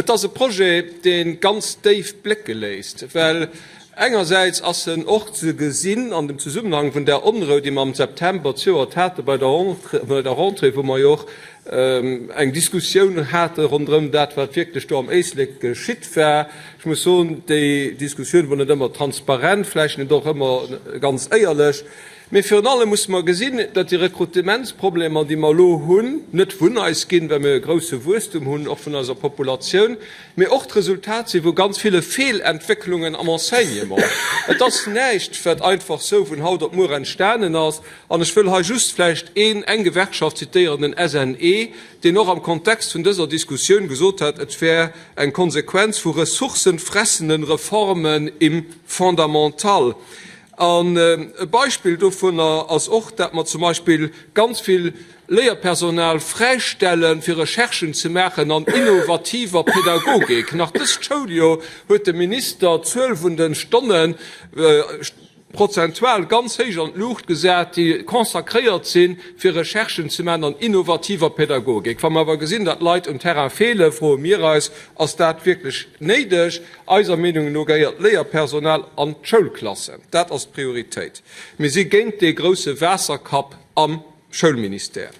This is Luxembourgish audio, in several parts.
Et ass e Projet, dee ganz déif blécke léisst, well engersäits ass en och ze gesinn an dem Zesummenhang vun där Onrou, déi mer am September zejoert hate bei der Rentrée, wou mer jo och eng Diskussioun hate ronderëm dat, wat wierklech do am Éislek geschitt war. Ech muss soen, déi Diskussioun wor net ëmmer transparent, vläicht net och ëmmer ganz éierlech. Mee virun allem musse mer gesinn, datt déi Rekrutementsproblemer, déi mer elo hunn, net vun eis ginn, well mir e grousse Wuesstum hunn, och vun eiser Populatioun, mee och d'Resultat si vu ganz ville Feelentwécklungen am Enseignement. Et ass näischt, wat einfach sou vun haut op muer entstanen ass. An ech wëll hei just vläicht een, eng Gewerkschaft zitéieren, den SNE, deen och am Kontext vun dëser Diskussioun gesot hat, et wär eng Konsequenz vu ressourcenfressenden Reformen im Fondamental. An e Beispill dovunner ass och, dat mer zum Beispill ganz vill Léierpersonal fräistellen, fir Recherchen ze maachen an innovativer Pädagogik. Nach dëst Schouljoer huet de Minister d'Zuel vun de Stonne prozentual ganz héich an d'Luucht gesat, déi consacréiert sinn, fir Recherchen ze maachen an innovativer Pädagogik. Wa mer awer gesinn, datt Leit um Terrain feelen, froe mir eis, Ass dat wierklech néideg? Eiser Meenung no gehéiert d'Léierpersonal an d'Schoulklassen. Dat ass d'Prioritéit. Mir si géint dee grousse Waasserkapp am Schoulministère.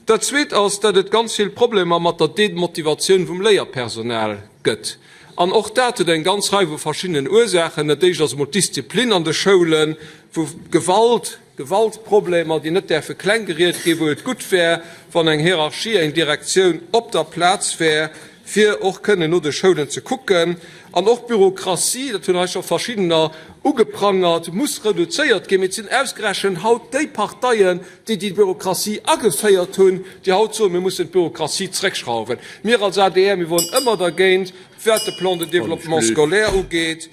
Dat Zweet ass, datt et ganz vill Problemer mat der Demotivatioun vum Léierpersonal gëtt. An och dat huet eng ganz Rei vu verschiddenen Ursaachen. Dat Éischt ass emol d'Disziplin an de Schoulen, wou Gewalt, Gewaltproblemer, déi net däerfe kleng geriet ginn, wou et gutt wär, wann eng Hierarchie, eng Direktioun op der Plaz wär, fir och kënnen no de Schoulen ze kucken. An och d'Bürokratie, dat hunn hei scho verschiddener ugeprangert, muss reduzéiert ginn. Mee et sinn ausgerechent haut déi Parteien, déi déi Bürokratie ageféiert hunn, déi haut soen, mir mussen d'Bürokratie zréckschrauwen. Mir als adr, mir woren ëmmer dergéint, wat de Plan de développement scolaire ugeet,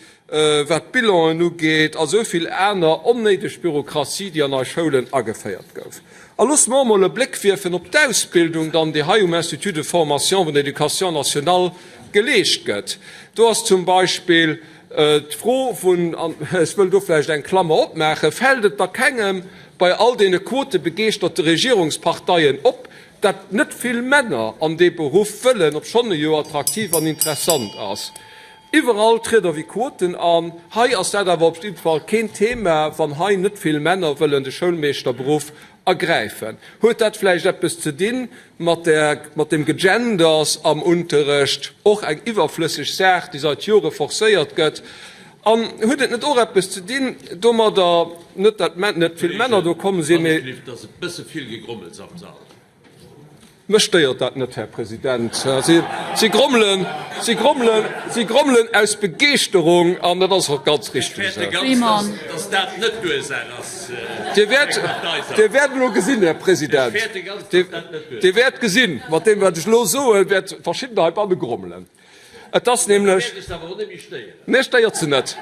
wat d'Bilanen ugeet a sou vill aner onnéideg Bürokratie, déi an eis Schoulen ageféiert gouf. A loosse mer och emol e Bléck wierfen op d'Ausbildung dann, déi hei um Institut de formation vun der Éducation nationale geleescht gëtt. Do ass zum Beispill d'Fro vun, an ech wëll do vläicht eng Klammer opmaachen, Fält et da kengem bei all deene quotebegeeschterte Regierungsparteien op, dat net vill Männer an dee Beruff wëllen, obschonn e jo attraktiv an interessant ass? Iwwerall trieder wéi Quoten an. Hei ass dat awer op jidde Fall keen Thema, wann hei net vill Männer wëllen de Schoulmeeschterberuff ergräifen. Huet dat vläicht eppes ze dinn mat der, mat dem Gegenders am Unterrecht, och eng iwwerflësseg Saach, déi seit Jore forcéiert gëtt? An huet et net och eppes ze dinn domadder, net dat net vill Männer do komm sinn, mee. Mech stéiert dat net, Här President. Si grommelen, si grommelen, si grommelen aus Begeeschterung, an dat ass och ganz richtig esou. Dir wäert, Dir wäert elo gesinn, Här President, Dir wäert gesinn, mat deem, wat ech elo soen, wäert verschiddener heibanne grommelen. Et ass nämlech. Mir stéiert se net.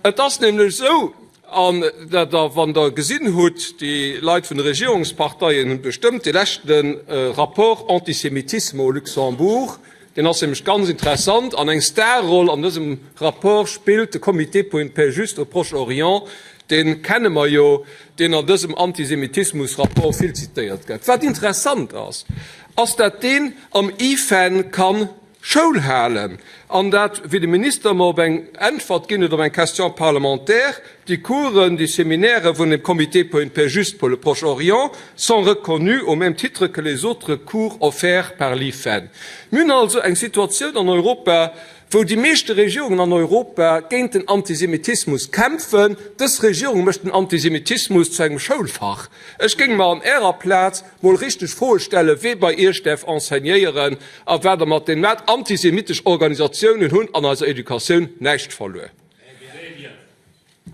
Et ass nämlech esou, An dat Der, wann Der gesinn hutt, déi Leit vun de Regierungsparteien hunn bestëmmt dee leschte Rapport Antisémitisme au Luxembourg, deen ass nämlech ganz interessant, an eng Starroll an dësem Rapport spillt de Comité pour une paix juste au Proche-Orient, dee kenne mer jo, deen an dësem Antisemitismus-Rapport vill zitéiert gëtt. Wat interessant ass, ass dat deen am IFEN kann Schoul halen, an dat, wéi de Minister mer op eng Äntwert ginn huet op eng Question parlementaire, déi Coursen, déi Séminaire vun dem Comité pour une paix juste pour le Proche-Orient sont reconnus au même titre que les autres cours offerts par l'IFEN. Mir hunn also eng Situatioun an Europa, wou déi meeschte Regierungen an Europa géint den Antisemitismus kämpfen. Dës Regierung mécht den Antisemitismus zu engem Schoulfach. Ech géing mer an Ärer Plaz mol richteg Froe stellen, wee bei Iech däerf enseignéieren a wat Der mat deem maacht. Antisemitesch Organisatiounen hunn an eiser Educatioun näischt verluer.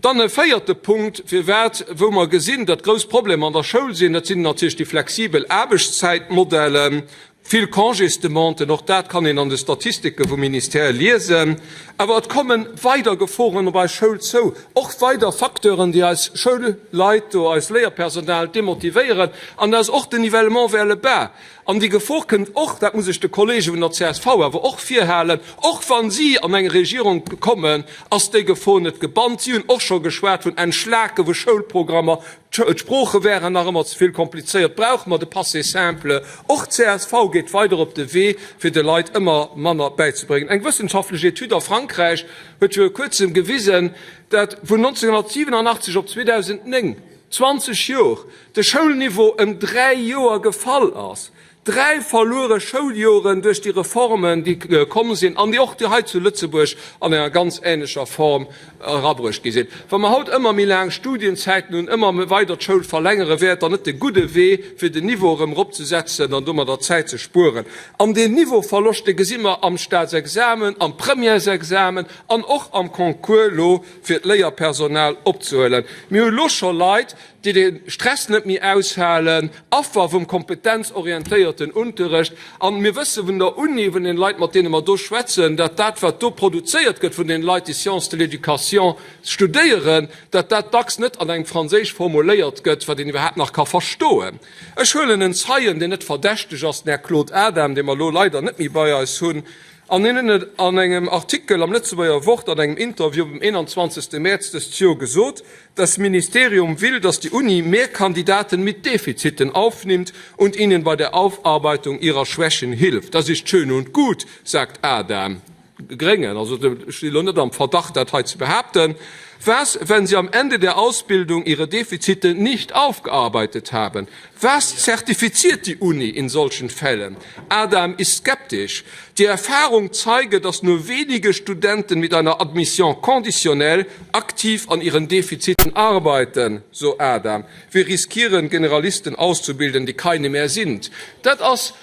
Dann e véierte Punkt, firwat, wou mer gesinn, datt grouss Problemer an der Schoul sinn, dat sinn natierlech déi flexibel Aarbechtszäitmodellen, vill Congésdemanden, och dat kann een an de Statistike vum Ministère liesen. Awer et komme weider Geforen op eis Schoul zou, och weider Facteuren, déi eis Schoulleit do, eist Léierpersonal demotivéieren, an dat ass och den Nivellement vers le bas. An déi Gefor kënnt och, dat muss ech de Kollege vun der csv awer och virhalen, och wa si an eng Regierung kommen, ass déi Gefor net gebannt. Si hunn och scho geschwat vun Entschlake vu Schoulprogrammer, d'Sprooche wären nach ëmmer ze vill komplizéiert, brauche mer de Passé simple. Och d'CSV. geet weider op de Wee, fir de Leit ëmmer manner bäizebréngen. Eng wëssenschaftlech Etüd a Frankräich huet viru Kuerzem gewisen, dat vun 1987 op 2009, 20 Jor, de Schoulniveau ëm 3 Joer gefall ass. Dräi verluere Schouljoren duerch déi Reformen, déi komm sinn an déi och hei zu Lëtzebuerg an enger ganz ähnlecher Form erabruecht gi sinn. Wa mer haut ëmmer méi laang Studienzäiten hunn, ëmmer weider d'Schoul verlängere, wär et dann net de gudde Wee, fir den Niveau erëm eropzesetzen an domadder Zäit ze spueren? An deen Niveauverloscht, dee gesi mer am Staatsexamen, am Premièresexamen an och am Concours elo, fir d'Léierpersonal opzehuelen. Mir hu elo scho Leit, déi de Stress net méi aushalen, Affer vum kompetenzorientéierten Unterrecht. An mir wësse vun der Uni, vun den Leit, mat deene mer do schwätzen, datt dat, wat do produzéiert gëtt vun den Leit, déi Sciences de l'éducation studéieren, datt dat dacks net an engem Franséisch formuléiert gëtt, wat een iwwerhaapt nach ka verstoen. Ech huelen en Zeien, deen net verdächteg ass, den Här Claude Adam, dee mer elo leider net méi bei eis hunn, An hien huet et an engem Artikel am Lëtzebuerger Wort an engem Interview um 21. Mäerz dëst Joer gesot, Das Ministerium will, dass die Uni mehr Kandidaten mit Defiziten aufnimmt und ihnen bei der Aufarbeitung ihrer Schwächen hilft. Das ist schön und gut, sagt Adam. Gréngen, also ech si lo net am Verdacht, dat hei ze behaapten. Was, wenn sie am Ende der Ausbildung ihre Defizite nicht aufgearbeitet haben? Was zertifiziert die Uni in solchen Fällen? Adam ist skeptisch. Die Erfahrung zeige, dass nur wenige Studenten mit einer Admission conditionnelle aktiv an ihren Defiziten arbeiten, so Adam. Wir riskieren, Generalisten auszubilden, die keine mehr sind. Dat ass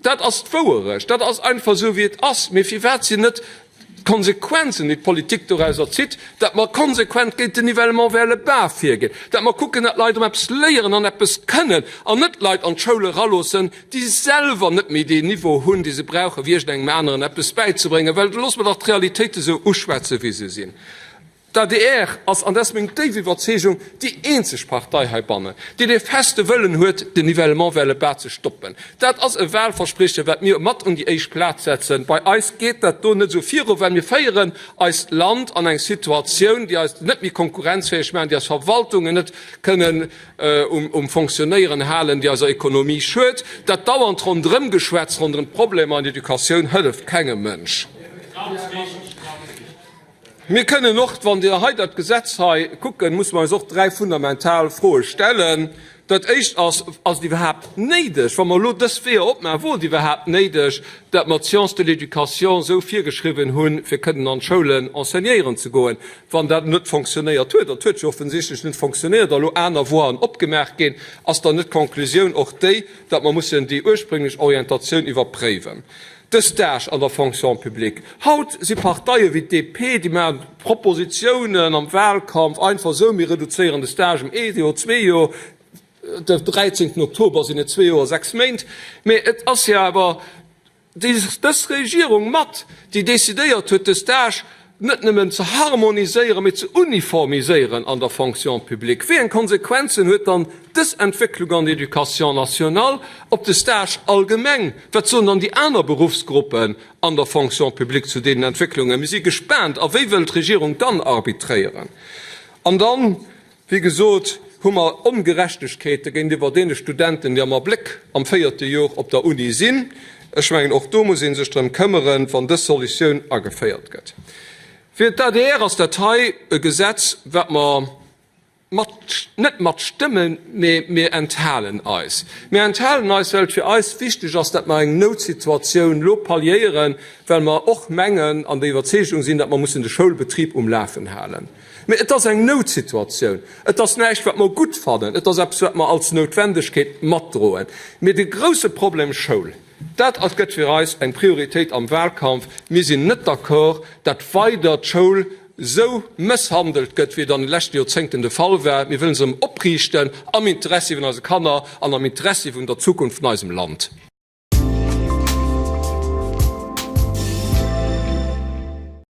Dat ass d'Wouerecht, dat ass einfach esou, wéi et ass. Mee firwat sinn net d'Konsequenzen, déi d'Politik dorauser zitt, datt mer konsequent géint den Nivellement vers le bas virginn, datt mer kucken, datt d'Leit erëm eppes léieren an eppes kënnen an net Leit an d'Schoul eraloossen, déi selwer net méi deen Niveau hunn, dee se brauchen, fir iergendengem aneren eppes bäizebréngen? Well loosse mer dach d'Realitéite esou uschwätzen, wéi se sinn. D'adr ass, an dat ass meng déif Iwwerzeegung, déi eenzeg Partei heibannen, déi dee feste Wëllen huet, den Nivellement vers le bas ze stoppen. Dat ass e Wahlversprieche, wat mir mat un déi éischt Plaz setzen. Bei eis geet dat do net esou viru, well mir féieren eist Land an eng Situatioun, déi eis net méi konkurrenzfäeg maachen, déi eis Verwaltungen net kënnen um Fonctionnéieren halen, déi eiser Ekonomie schued. Dat dauernd Ronderëmgeschwätz ronderëm d'Problemer an der Educatioun hëlleft kengem Mënsch. Mir kënnen och, wann Dir hei dat Gesetz hei kucken, musse mer eis och dräi fundamental Froe stellen. Dat Éischt ass, Ass et iwwerhaapt néideg, wa mer elo dës Weeër opmaachen, wor et iwwerhaapt néideg, datt mer d'Sciences de l'éducation esou virgeschriwwen hunn, fir kënnen an d'Schoulen enseignéieren ze goen, wann dat net fonctionnéiert huet? Dat huet jo offensichtlech net fonctionnéiert a elo aner Voien opgemaach ginn. Ass dann net d'Konklusioun och déi, datt mer mussen déi ursprünglech Orientatioun iwwerpréiwen? De Stage an der Fonction publique. Haut si Parteie wéi d'DP, déi maachen Propositionen am Wahlkampf einfach esou, mir reduzéieren de Stage ëm ee Joer, zwee Joer, de 13 Oktober sinn et zwee Joer a sechs Méint. Mä et ass jo awer dës Regierung mat, déi decidéiert huet, de Stage net nëmmen ze harmoniséieren, mee ze uniformiséieren an der Fonction publique. Wéi eng Konsequenzen huet dann dës Entwécklung an der Éducation nationale op de Stage allgemeng? Wat soen dann déi aner Beruffsgruppen an der Fonction publique zu deenen Entwécklungen? Mir si gespaant. A wéi wëll d'Regierung dann arbitréieren? An dann, wéi gesot, hu mer Ongerechtegkeete géintiwwer deene Studenten, déi am Abléck am véierte Jor op der Uni sinn. Ech mengen, och do muss ee sech drëm këmmeren, wann dës Solutioun ageféiert gëtt. Fir d'ADR ass dat hei e Gesetz, wat mer mat, net mat stëmmen, mee mir enthalen eis. Mir enthalen eis, well et fir eis wichteg ass, datt mer eng Noutsituatioun elo palliéieren, well mer och mengen an der Iwwerzeegung sinn, datt mer mussen de Schoulbetrib um Lafen halen. Mee et ass eng Noutsituatioun. Et ass näischt, wat mer gutt fannen. Et ass eppes, wat mer als Noutwendegkeet matdroen. Mee de grouse Problem Schoul, dat ass, gëtt fir eis eng Prioritéit am Wahlkampf. Mir sinn net d'accord, datt weider d'Schoul esou mësshandelt gëtt, wéi et an de leschte Joerzéngten de Fall war. Mir wëllen se erëm opriichten am Interessi vun eise Kanner an am Interessi vun der Zukunft vun eisem Land.